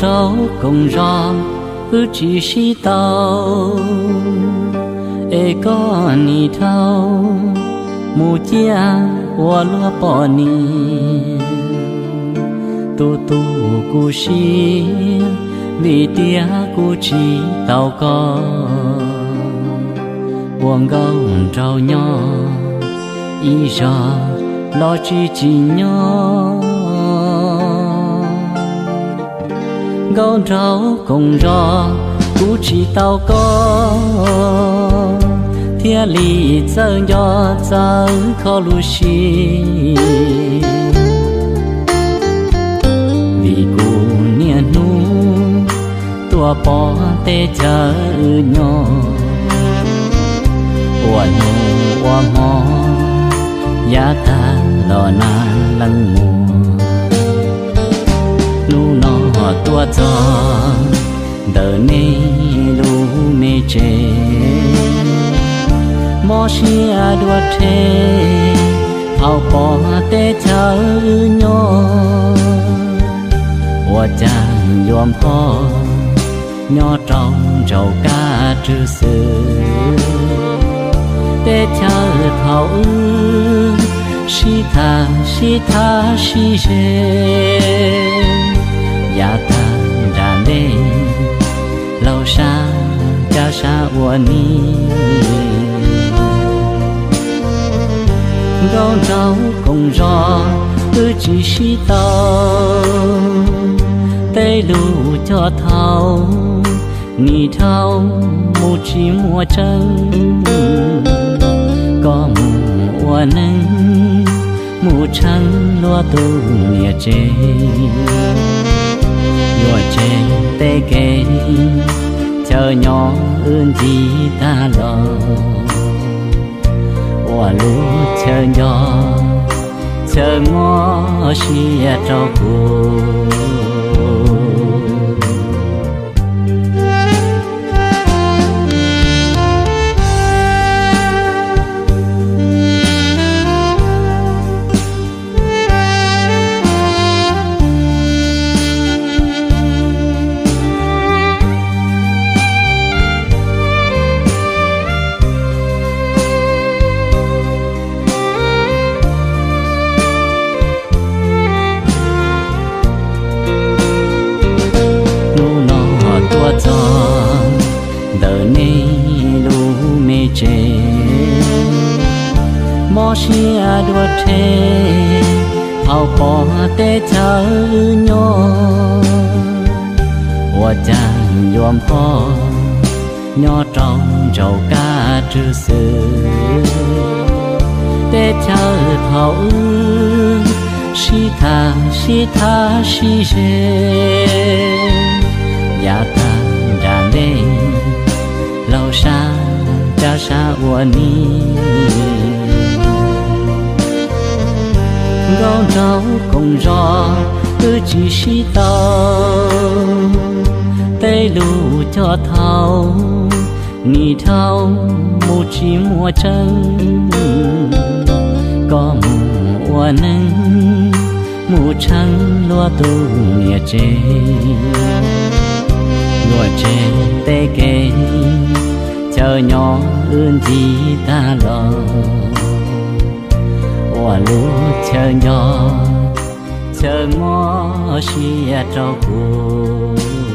Rau koom zos wb tsis sib tau, es koj nim dhau mus ciaj ua luag poj niam. Tus tus kuv siab vim tias kuv tsis tau koj, ua nkauj nraug nyob ib zos los tsis tsim nyog. Nkauj nraug koom zos kuv tsis tau koj, thiaj li txawj nco txawj kho lus sib. Vim kuv niaj hnub tuaj pom teb chaws wb nyob, ua hnub ua hmo yav tag los nag leej muag. Hnub no tuaj txog ntawm nej lub me tsev, mob siab dua rhe thaum pom teb chaws wb nyob. Ua cas yuav npog nyob rau ntsaum kab rwg xwb. Teb chaws thaum wb sib tham sib tham sib ze, yav tag nram ntej laug sab cab sab ua ni. Nkauj nraug koom zos wb tsis sib tau, tej lus cog thaum nim dhau mus tsis muaj tseeb. Koj mus ua neeg mus tsheej luag tus niam tsev, yuav tseg tej kev chaw nyob wb ncig tag los, ua lub chaw nco chaw mob siab rau kuv. Hnub no tuaj txog ntawm nej lub me tsev, mob siab dua rhe thaum pom teb chaws wb nyob. Ua cas yuav npog nyob rau ntsaum kab rwg xwb. Teb chaws thaum wb sib tham sib tham sib ze, yav tag nram ntej laug sab cab sab ua ni. Nkauj nraug koom zos wb tsis sib tau, tej lus cog thaum nim dhau mus tsis muaj tseeb. Koj mus ua neeg mus tsheej luag tus niam tsev, yuav tseg tej kev chaw nyob wb ncig tag los, ua lub chaw nco chaw mob siab rau kuv.